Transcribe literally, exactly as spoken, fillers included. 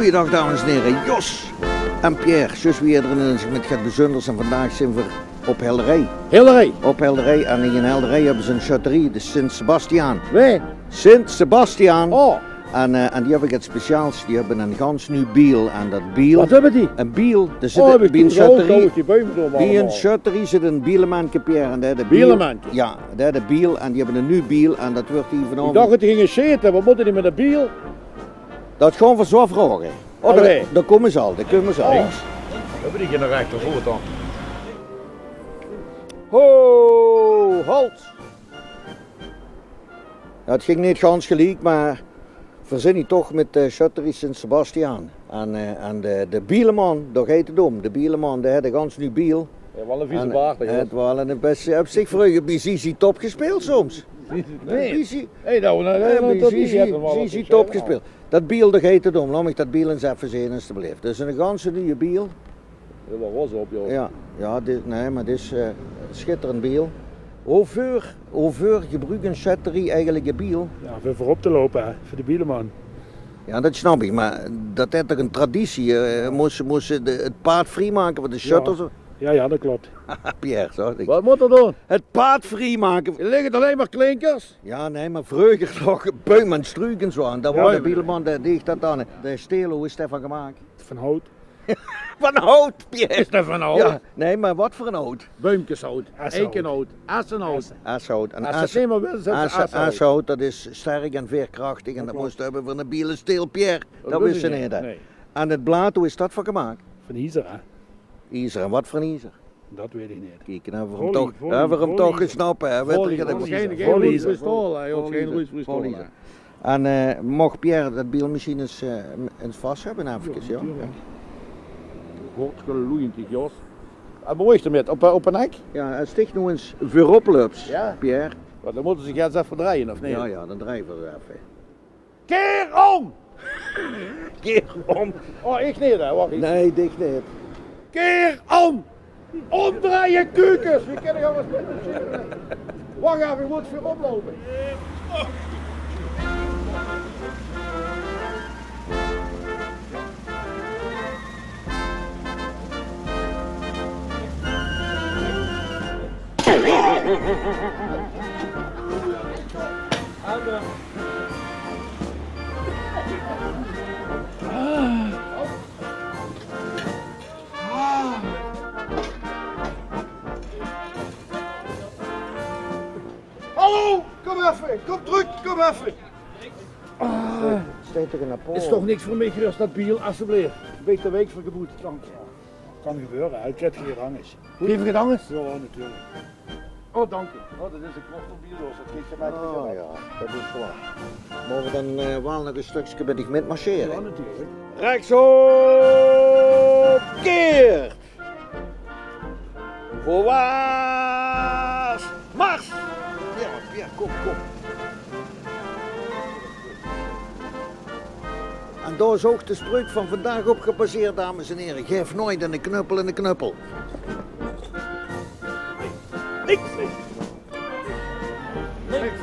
Goojendaag, dames en hiere, Jos en Pierre. Zjus wie ederein is 't mit get bezunders en vandaag zeen v'r op Helderij. Helderij? Op Helderij. En in Helderij höbbe ze 'n sjötterie, de Sint Sebastiaan. Wae? Sint Sebastiaan. Oh. En, eh, en die höbbe get speciaals. Die höbbe 'n gans nuuj biel. En dat biel... Wat höbbe die? 'n Biel. Dao zit... Oh, höb ich bie 'n sjötterie, bie 'n sjötterie zit 'n bielemenke, Pierre. En dae haet 'n biel. Bielemenke? Jao, dae haet 'n biel en die höbbe 'n nuuj biel. En dat wuuert hie vanaovend... Ich dach dat die ginge sjete. Wat mótte die mit 'n biel? Dat gaon v'r zo vraoge. Oh, dao, dao kómme ze al, dao kómme ze al. Links. Höbbe die gein rechtervoot dan? Ho, halt! Jao, 't ging neet gans geliek, mer v'r zeen hie toch mit de sjötterie Sint Sebastiaan. En, eh, en de, de bieleman, dao geit 't óm. De bieleman, dae haet 'n gans nuuj biel. Jao, waal 'ne vieze baard, hè. Haet waal 'n bètje op zich vreuger bie ZZ Top gespeeld soms. Nae. Bie Z-, hè, bie ZZ Top gespeeld. Dat biel, dao geit 't óm. Laot mich dat biel ins effe zeen, estebleef. Dat is 'ne ganse nuuje biel. Jao, wat waor op, jao? Jao, jao, dit, nae, mer dit is, eh, 'n sjitterend biel. Woveur, woveur gebruuk 'n sjötterie eigelik 'n biel? Jao, veur veurop te loupe, hè, veur de bieleman. Jao, dat snap ich, mer dat haet toch 'n traditie, eh, mós, mós de, 't paad vriemake veur de sjötters? Jao, jao, dat klop. Pierre, zag ich. Wat mót 'r doon? 't Paad vriemake. D'r ligke allein mer klinkers. Jao, nae, mer vreuger toch buim en struuk en zo. En dao waor de bieleman, dae deeg dat dan. De stelo, is dae van gemaak? Van hout. Van hout, Pierre. Is dat van hout? Jao, nae, mer wat veur 'n hout? Buimkeshout. Eshout. Eikenhout. Essenhout. Eshout. En es-, eshout, dat is sterk en veerkrachtig en dat mós se höbbe veur 'ne biele steel, Pierre. Dat wis se neet, hè? Nae. En 't blaad, wo is dat van gemaak? Van iezer, hè? Iezer. En wat veur 'n iezer? Dat weit ich neet. Kiek, noe höbbe v'r 'm toch, höbbe v'r 'm toch gesnap, hè. Vol iezer. Gein roestvriestaol, hè, jao, gein roestvriestaol. En, eh, moch Pierre dat biel mesjien ins, eh, ins vas höbbe, efkes, jao? Jao, natuurlik. Godgeloeiend, Jos. En wo is 'r mit? Op, eh, op 'n hek? Jao, es dich noe ins veurop löps, Pierre. Jao. Want dan mótte ze zich ins effe drejje, of neet? Jao, jao, dan drejje v'r effe. Keer óm! Keer óm. Oh, ich neet, hè? Wach effe. Nae, dich neet. Keer óm! Ómdrejje, kuukes! Wie kin ich alles mit de... Wach effe, ich mót veurop loupe. Hallo, kóm effe, kóm trök, kóm effe. Ah. Steit toch 'n appel. Is toch niks veur mich, Jos, dat biel, estebleef. Bètje te wiek veur geboewd, dank. Kan gebeure, hè. 't Zit hie angers. Geef ich 't angers? Jao, natuurlik. Oh, dank uch. Oh, dat is 'n korte biel, Jos. Dat geef ich... Ah, jao, dat is waor. Moge v'r dan, eh, waal nog e stökske mit dich mitmarsjere? Jao, natuurlik. Rechsop, keer! Voorwaarts, mars! Jao, jao, kóm, kóm. En dao is ouch de spreuk van vandaag op gebaseerd, dames en hiere. Gaef noeit eine knuppel eine knuppel. Niks. Niks.